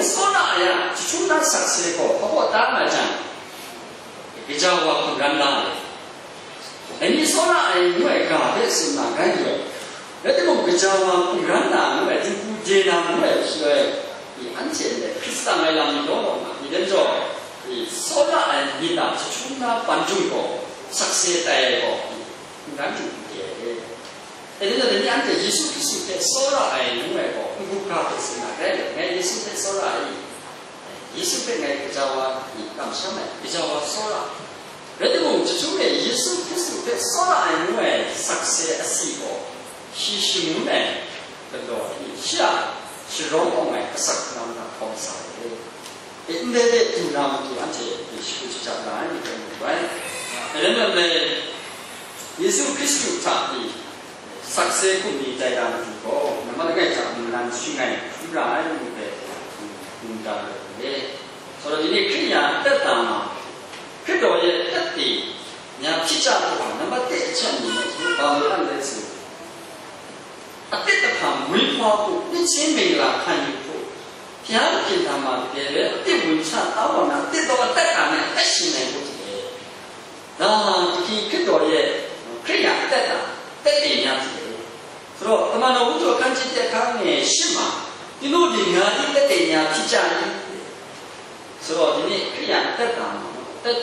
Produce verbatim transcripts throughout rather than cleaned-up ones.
Sawra ai a jahtum na sakse gaw hpa baw ta nga jang, gaja wa hkum ran la ai. Dai ni sawra ai ngu ai ga hpe tsun na rai yaw, rai timung, gaja wa hkum ran na ngu ai, dinghku de na ngu ai shaloi, i anhte ndai hkrit tsang ai lam ni law law nga, i dan jaw, i sawra ai myit a jahtum na ban jung gaw, sakse tai ai gaw, i hkum ran jung hku de ai. E, dai ni anhte Yesu Hkristu hpe tsawra ai ngu ai gaw, n-gup ga hpe tsun na rai ngai, Yesu hpe tsawra ai, Yesu hpe ngai gaja wa ni kamsham ai, gaja wa tsawra. Rai timung, jahtum e Yesu Hkristu hpe tsawra ai ngu ai sakse asi gaw, shi shangun ai galaw ai, shi a sharawng awng ai asak hkungga hta hkawm sa ai. E, ndai hte du na matu anhte shagu shajang na ai ni hpe mu ai. E, rai nme, Yesu Hkristu hta i sakse hkum ni tai da matu gaw, nambat langai hta munglan shing ai hkrum ra ai ngu hpe mungdan ai re. Shaloi ni Hkristu a atet da ma, Hkristu e atet de nya hpyi chya hkrum ai nambat de ahkyep ni hpe hpa mu ai rai hte, atet ahkang ngwi hpa hku, myit sin mingla hkan yu hku, hpya hpyi da ma hte re, atet wun sha ta wa na, atet daw atet ga na, atet shin ai ngu hte. Da, diki Hkristu e Hkristu a atet da, atet de nya hte. Shaloi, Tama Nawku Htu a hkan chye teng hkang e shim ma, tinu ding nga di atet de nya hpyi chya ni? Shaloi, dini Hkristu a atet da ma, atet,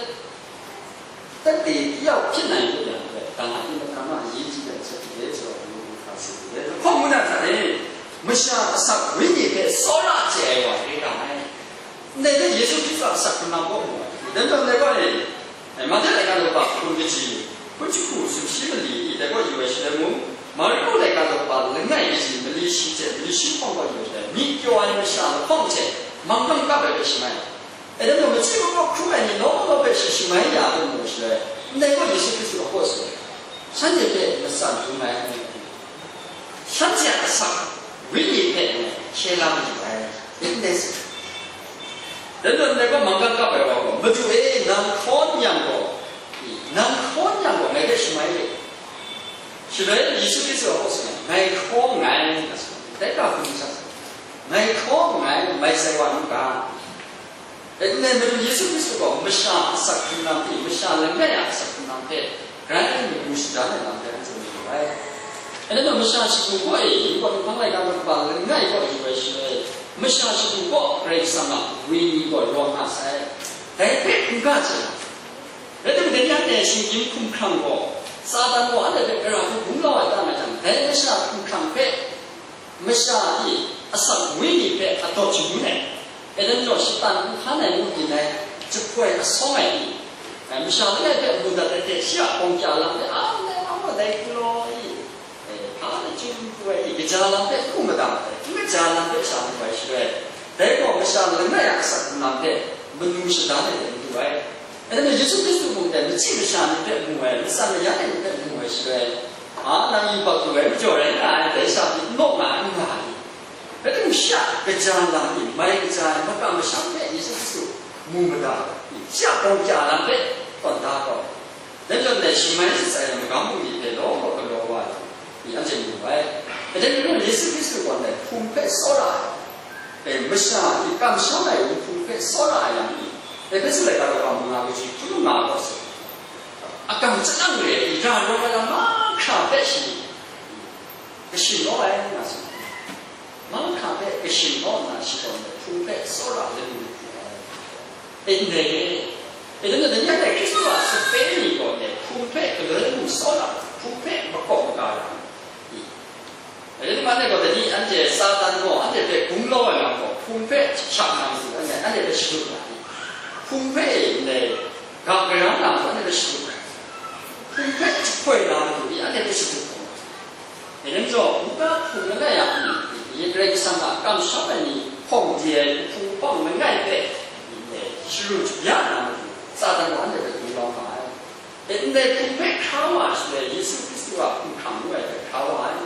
atet de tayau hpyi na yu yang, da, ding nga di matang ma yi ji yang hte, shaloi, Nawku Htu a hkan chye teng hkang e, hkawng ngu na hta e, masha asak wenyi hpe tsawra chye ai wa re ga ai. Ndai hte Yesu Hkristu a asak hkrung lam gaw mu ai. Dai majaw ndai gaw e, e, Mahte laika daw hpa hkun kaji, hkun jahku sumshi mali, dai gaw yu ai shaloi mung, Marku laika daw hpa langai kaji mali shi hte mali shi hpawng gaw yu ai shaloi, myi kyaw ai masha lahkawng hte manggang kap ai hpe shamai, e, dai majaw machyi makaw hkrum ai ni law law hpe shi shamai ya ai hpe mu ai shaloi, ndai gaw Yesu Hkristu a kaw tsun ai. Shanhte hpe matsan dum ai, shanhte a asak wenyi hpe hkye la mayu ai, myit n dai saw. Dai majaw ndai gaw manggang kap ai wa gaw, "Madu e, nang hkaw n yang gaw, nang hkaw n yang gaw, ngai hpe shamai re." Shaloi Yesu Hkristu a kaw tsun ai, "Ngai hkaw nngai," nga tsun ai. Dai ga hkrum sha, "Ngai hkaw nngai, mai sai wa nu ga." Dai n rai, Madu Yesu Hkristu gaw masha asak hkrung lam hte, masha langai a asak hkrung lam hpe grai matu shadan ai lam hpe anhte mu wu ai. Anhte gaw masha shagu kaw e, yu gaw, Nhpang laika daw hpa langai kaw yu ai shaloi, masha shagu kaw Karai Kasang a Wenyi gaw rawng nga sai. Dai hpe hkungga chye ai. Rai timung, dai ni anhte shinggyim hkumhkrang gaw, Satan gaw anhte hpe gara hku gunglau ai ta nga jang, dai masha hkumhkrang hpe masha a asak wenyi hpe adawt shangun ai, e, dai majaw shatan n hkan ai ngu byin ai, jahpoi asawng ai ni, e, masha langai hpe mu dat ai hte, shi a gawng kya lam hpe, a, ndai wa gaw dai hku law i, e, hpa na chyum n pru ai i, gaja lam hpe n mu mada ai, n gaja lam hpe sha mu ai shaloi, dai gaw masha langai a asak lam hpe manu shadan ai hte n du ai. Anhte Yesu Hkristu mung dai machyi masha ni hpe mu ai, matsan mayan ai ni hpe mu ai shaloi, a, nang yubak lu ai majaw rai nga ai, dai sha pyi n naw nga ai, n nga ai. Rai timung, shi a gaja lam ni, mai kaja ai makam masham hpe Yesu Hkristu mu mada, shi a gawng kya lam hpe tawn da kau. Dai majaw ndai shamai shatsai ai magam bungli hpe law law galaw wa ai ni anhte mu ai. Dai majaw Yesu Hkristu gaw ndai hpung hpe tsawra ai. E, masha a kamsham ai wuhpung hpe tsawra ai yang ni, Ehpesu laika daw hpa manga kaji hkun nga gaw sa, akam chyalang re ai, ra rawng ai lam mahkra hpe shi kashin law ai, nga tsun ai. Mahkra hpe kashin law nna, shi gaw hpung hpe tsawra ai lamu lu ai. E, ndai re, e, dai majaw, dai ni a hte Hkristu a sape ni gaw hpung hpe galoi mu tsawra, hpung hpe makawp maga ra ai. Dai ni anhte gaw, dai ni anhte Satan gaw anhte hpe gunglau ai lam gaw, hpung hpe hkyak na matu anhte, anhte hpe shadut na ni? Hpung hpe e ndai ga gara na matu anhte hpe shadut na? Hpung hpe jahpoi na matu ni anhte hpe shadut na? Dai majaw, nta hpung langai a ni, Karai Kasang a kamsham ai ni hpawng de ai hpung hpawng langai hpe, ndai sharu shabya na matu, Satan gaw anhte hpe gunglau nga ai. E, ndai hpung hpe hkra wa ai shaloi, Yesu Hkristu a hkumhkrang ngu ai hpe hkra wa ai.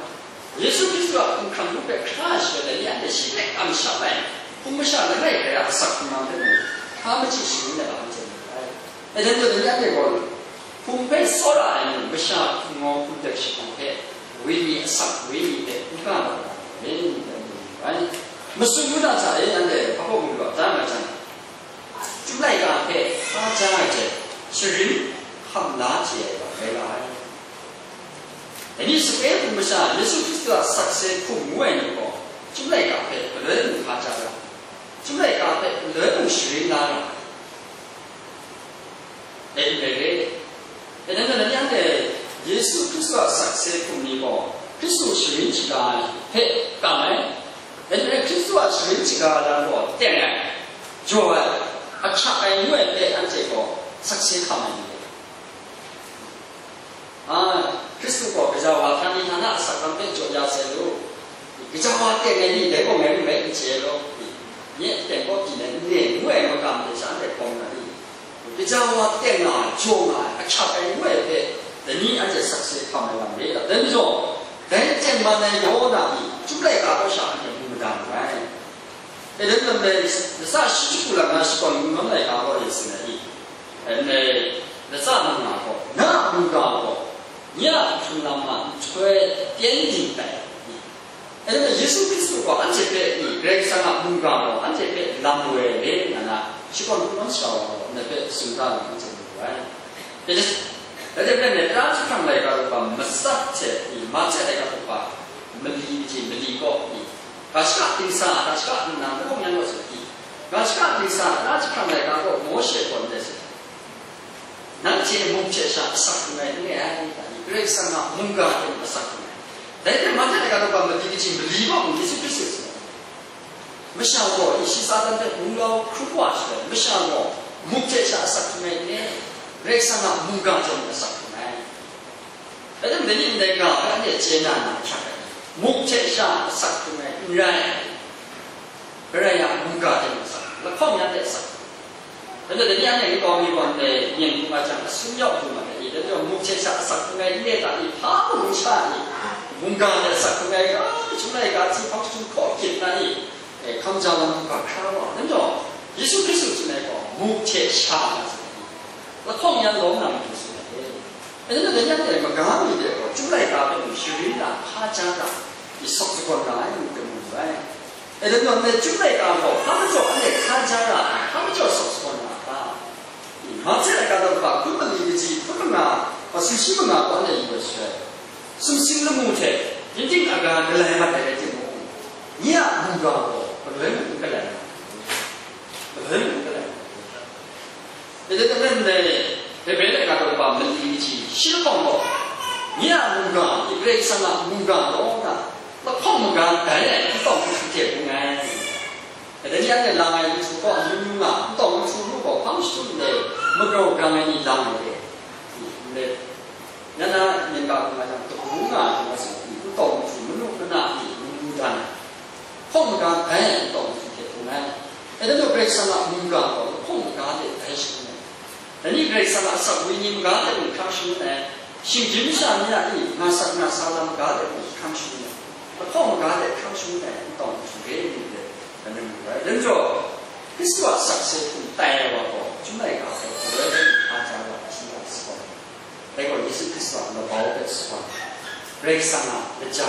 Yesu Hkristu a hkumhkrang ngu hpe hkra ai shaloi, dai ni anhte shi hpe kamsham ai hpung masha langai hkrai a asak hkrung lam hpe mung, hpa machyi shangun ai lam hte mu ai. E, dai majaw, dai ni anhte gaw, hpung hpe tsawra ai ni, masha hpung nawng hpung dek shagu hpe, wenyi asak wenyi hpe n ga na ra ai, dai mu ai. Matsun ngu na hta e, anhte hpa hpaw Sha ai hte sharin hkam la chye ai wa rai nga ai. Dai ni sape hpung masha Yesu Hkristu a sakse hkum ngu ai ni gaw, chyum laika hpe galoi mung hpa ja ra, chyum laika hpe galoi mung sharin la ra ai. Dai n rai re. Dai nang na ni anhte Yesu Hkristu a sakse hkum ni gaw Hkristu sharin shaga ai hpe kam ai. Dai n rai, Hkristu a sharin shaga ai lam gaw teng ai, jaw ai, ahkyak ai ngu ai hpe anhte gaw sakse hkam ai ni. A, Hkristu gaw gaja wa hta ni hta na asak lam hpe jaw ya sai lu. Gaja wa teng ai ni dai gaw ngai n rai n chye law, nye a teng kaw pyi ai n re ngu ai magam hte sha anhte hkawm na ni? Gaja wa teng nga ai, jaw nga ai, ahkyak ai ngu ai hpe, dai ni anhte sakse hkam ai lam re ai. Dai majaw, dai teng man ai yaw na ni, chyum laika kaw sha anhte mu madan nngai. E, dai lam dai, latsa shi jahku lam na shakawn hkungga laika gaw rai sin ai i? E, latsa mung nga gaw, na a mungga gaw, nye a hkrung lam a nhtoi pyen ding tai ai i? E, Yesu Hkristu gaw anhte hpe i, Karai Kasang a mungga gaw anhte hpe lam woi re nna na, shakawn hkungga sara wa gaw ndai hpe tsun da na anhte mu wu ai. Dai hte maren, tara jahprang laika daw hpa matsat hte i, Mahte laika daw hpa mali kaji mali kaw i, ga shaka dingsa, ga shaka nnan lahkawng yan gaw sa i, ga shaka dingsa, tara jahprang laika gaw Mawshe gaw ndai sa, nanhte mung hte sha asak hkrung ai n re ai, Karai Kasang a mungga hte mung asak hkrung ai. Dai hte Mahte laika daw hpa mali kaji mali kaw mung Yesu Hkristu sa, masha gaw i shi Satan hpe gunglau hkrum wa shaloi, masha gaw muk hte sha asak hkrung ai n re, Karai Kasang a mungga hte mung asak hkrung ai. Dai hte mung dai ni ndai ga hpe anhte chye na na hkyak ai, muk hte sha asak hkrung ai n rai, Karai a mungga hte mung asak, lahkawng yan hte asak. Dai hte dai ni anhte nkau mi gaw ndai myen hkrum ai jang, asun yawk hkrum ai ni, dai majaw muk hte sha asak hkrung ai n re ta i, hpa mung sha ni, mungga hte asak hkrung ai ga, jahtum laika hti hpang jahtum hkaw kyit na i, e, hkam ja lam hkrup ga hkra wa, dai majaw, Yesu Hkristu tsun ai gaw, muk hte sha nga tsun ai, lahkawng yan lawm na matu tsun ai e. E, dai majaw, dai ni a maga mi de gaw, jahtum laika hpe mung sharin na, hpa ja na, i sawk sagawn na ai, ngu hpe mu yu ai. E, dai majaw, ndai jahtum laika gaw, hpa majaw anhte hpa ja na ai, hpa majaw sawk sagawn na a ta? Mahte laika daw hpa, hkun mali kaji, hkun manga, a, sumshi manga gaw anhte yu ai shaloi, sumsing lamu hte, ginting aga galai mat ai rai timung, nye a mungga gaw galoi mung n galai na, galoi mung n galai na. Dai hte maren dai, Hebre laika daw hpa mali kaji, shi lahkawng gaw, nye a mungga, Karai Kasang a mungga law na, lahkawng maga dai ai n tawng n htu hte bung ai. Dai ni anhte lang ai maitu gaw amyu myu nga, n tawng n htu nu gaw hpang shatup ndai, magrau grang ai ni lang ai re. Ndai, yan na myen ga hkrum ai jang, kabu nga ai hkrum ai sa, n tawng n htu manu mana hte mung mu dan ai. Hkawng maga dai ai n tawng n htu hte bung ai. E, dai majaw Karai Kasang a mungga gaw lahkawng maga hte dai shangun ai. Dai ni Karai Kasang a asak wenyi maga hte mung hkra shangun ai, shinggyim masha ni a i nga sak nga sa lam maga hte mung hkra shangun ai, lahkawng maga hte hkra shangun ai, n tawng n htu re ai ni hpe, dai ni mu ai. Dai majaw, Hkristu a sakse hkum tai ai wa gaw, jahtum laika hpe galoi hpe mung hpa ja ai wa hte shangun ai, dai gaw Yesu Hkristu a labau hpe sa ai, Karai Kasang a lajang